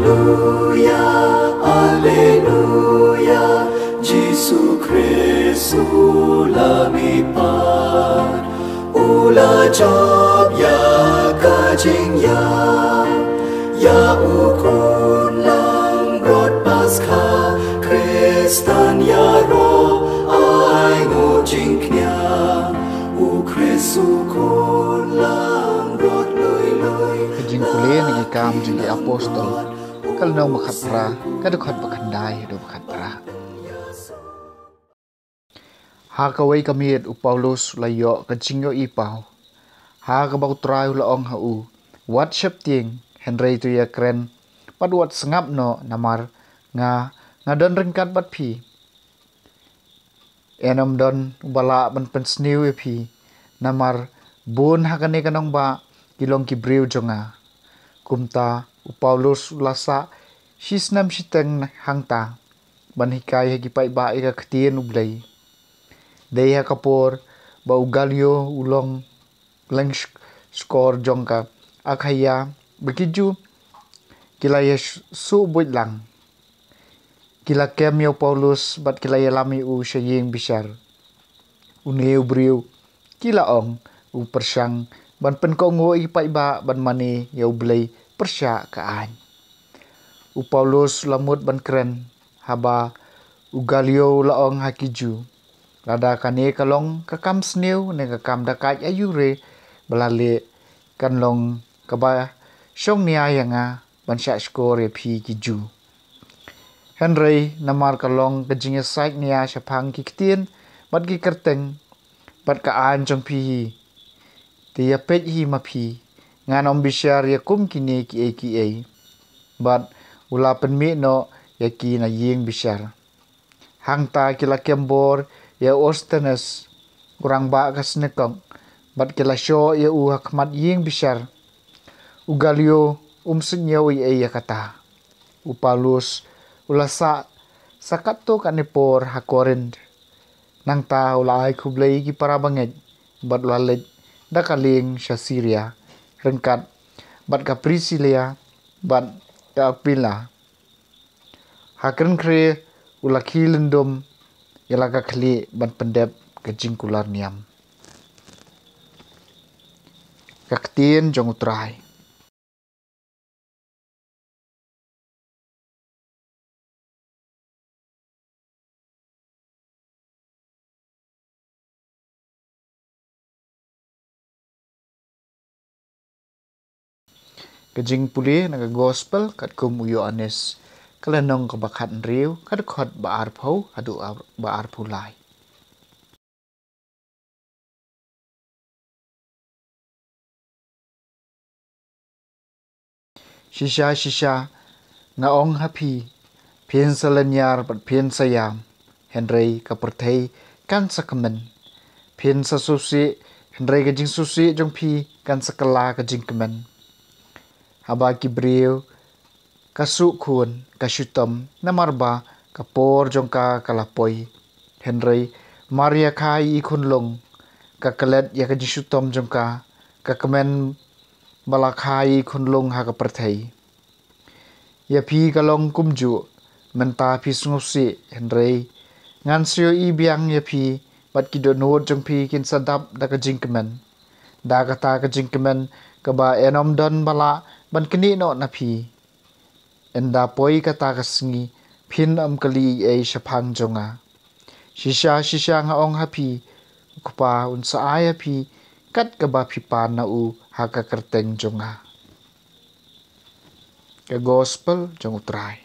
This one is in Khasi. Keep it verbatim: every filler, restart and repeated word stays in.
Alleluia, Alleluia, Jisu Khrist u la mih pat, u la jop ïa ka jingïap, ïa u khun langbrot Paskha, Khristan ïaroh ai nguh jingkñia, u Khrist u khun langbrot lui lui. Ka jingpule na ki kam jong ki apostol, ka lynnong ba khatphra, ka dkhot ba khyndai haduh ba khatphra. Ha kawei ka miet u Paulus u la ïoh ka jingïohi paw. Ha kaba u Trai u la ong ha u, wat sheptieng, hynrei to ïakren bad wat sngap noh, namar nga, nga don ryngkat bad phi. Yn ym don uba lah ban pynsniew ïa phi, namar bun ha kane ka nongbah ki long ki briew jong nga. Kumta u Paulus u la sah shisnem shiteng hangta ban hikai ha ki paidbah ïa ka ktien U Blei. Dei ha ka por ba u Galio u long lyngskor jong ka Akhaia ba ki Jiw ki la ïa suh buit lang. Ki la kem ïa u Paulus bad ki la ïalam ïa u sha ïing bishar. Une u briew, ki la ong, u pyrshang ban pynkohnguh ïa ki paidbah ban mane ïa U Blei pyrshah ka aiñ. U Paulus u la mut ban kren, haba u Galio u la ong ha ki Jiw, lada kane ka long ka kam sniew ne ka kam dakait aiu re ba la leh, kan long kaba shong nia ïa nga ban shah shkor ïa phi ki Jiw. Hynrei namar ka long ka jingïasaid nia shaphang ki ktien bad ki kyrteng bad ka aiñ jong phi hi, te ïapeit hi ma phi, ngan ym bishar ïa kum kine kiei kiei. Bad u la pynmih noh ïa ki na ïing bishar. Hangta ki la kem bor ïa u Sostenes, u rangbah ka synagog, bad ki la shoh ïa u ha khmat ïing bishar. U Galio um sngew ei ei ïa kata. U Paulus u la sah sa katto katne por ha Korinth. Nangta u la ai khublei ki para bangeit bad u la leit da ka lieng sha Siria, ryngkat bad ka Prisila bad ka Akwila. Ha kren khre u la khie lyndum ïa la ka khlieh ban pyndep ka jingkular niam. Ka ktien jong U Trai. Ka jingpule na ka gospel katkum u Ïoannis, ka lynnong kaba khathynriew, ka dkhot ba arphew haduh ar-, ba arphew lai. Shisha shisha nga ong ha phi, phin sa lynñiar bad phin sa ïam, hynrei ka pyrthei kan sa kmen. Phin sa sngewsih, hynrei ka jingsngewsih jong phi kan sa kylla ka jingkmen. Haba ki briew ka suh khun, ka shitom, namar ba ka por jong ka ka la poi. Hynrei mar ïa kha ïa i khunlung, ka klet ïa ka jingshitom jong ka, ka kmen ba la kha ïa i khunlung ha ka pyrthei. Ïa phi ka long kumjuh, mynta phi sngewsih, hynrei ngan sa ïohi biang ïa phi, bad ki dohnud jong phi kin sa dap da ka jingkmen. Da kata ka jingkmen kaba yn ym don ba lah ban knieh noh na phi. Ynda poi kata ka sngi, phin ym kylli ei ei shaphang jong nga. Shisha shisha nga ong ha phi, u Kpa un sa ai ha phi kat kaba phi pan na u ha ka kyrteng jong nga. Ka gospel jong U Trai.